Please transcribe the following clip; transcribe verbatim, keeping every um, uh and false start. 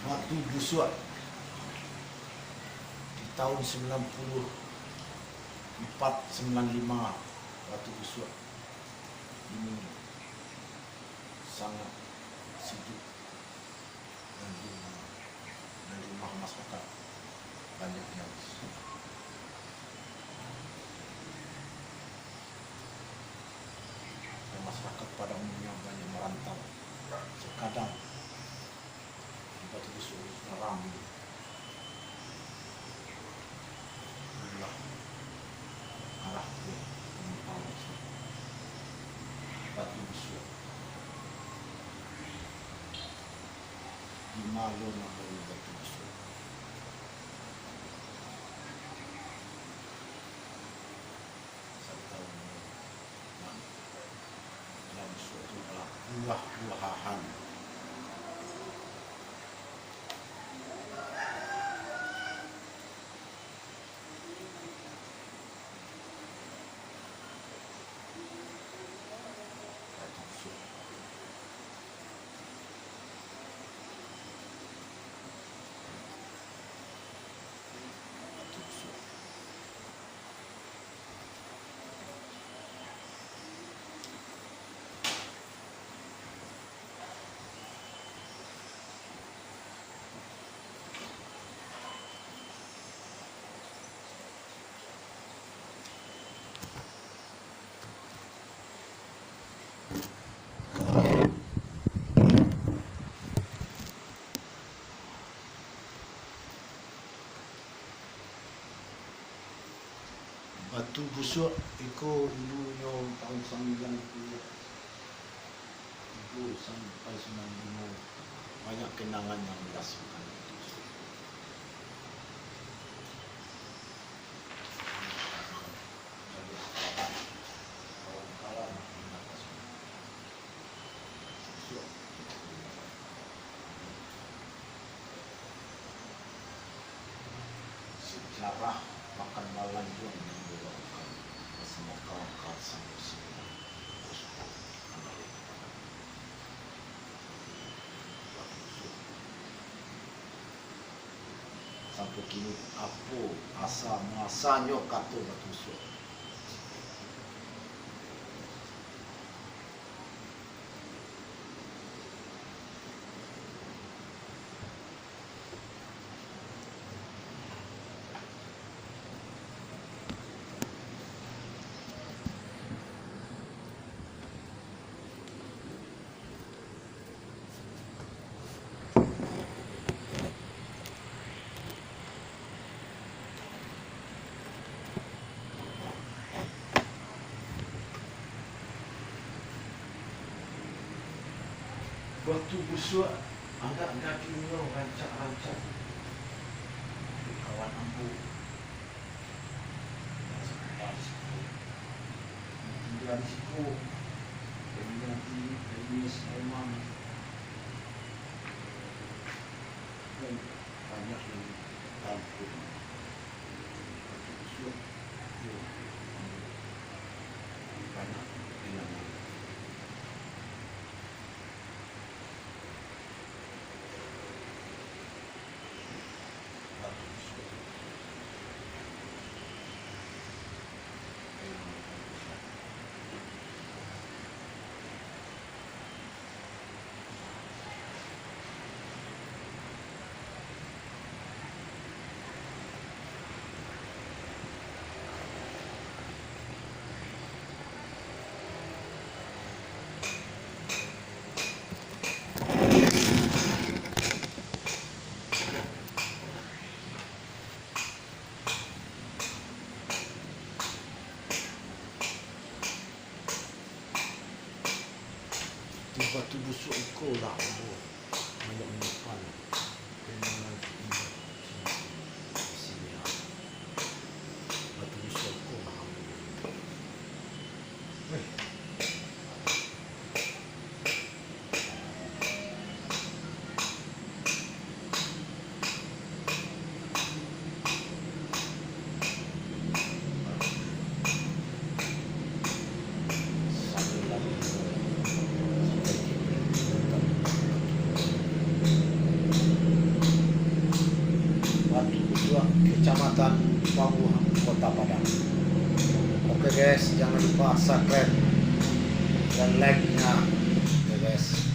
Batu Busuak di tahun sembilan puluh empat sembilan lima, Batu Busuak ini sangat siduik dan rumah, dan rumah masyarakat banyak yang rusak. Dan masyarakat pada umumnya banyak merantau. Terkadang Batu Busuak ramai. Itulah arah ke Batu Busuak. Batu Busuak. Di ma lo namo Batu Busuak? Satahun nan, nan suatu buah-buahan. Batu Busuak iko dulunyo tahun sambilan puluah tigo sampai sambilan limo, banyak kenangan yang merasakan. Sejarah makan malam juo nan dilakukan basamo kawan-kawan samo sinan. Sampai kini, apo asa muasanyo kato Batu Busuak? Batu Busuak agak gadinyo rancak-rancak, kawan ambo. Tingga di siko, tingga di Sulaiman, dan banyak lagi tampun. Banyak yang Di Batu Busuak iko lah ambo banyak manyimpan kenangan indak di siko. Batu Busuak iko lah ambo. Weh. Kecamatan Pabuahan, Kota Padang. Oke guys, jangan lupa subscribe dan like-nya. Oke guys.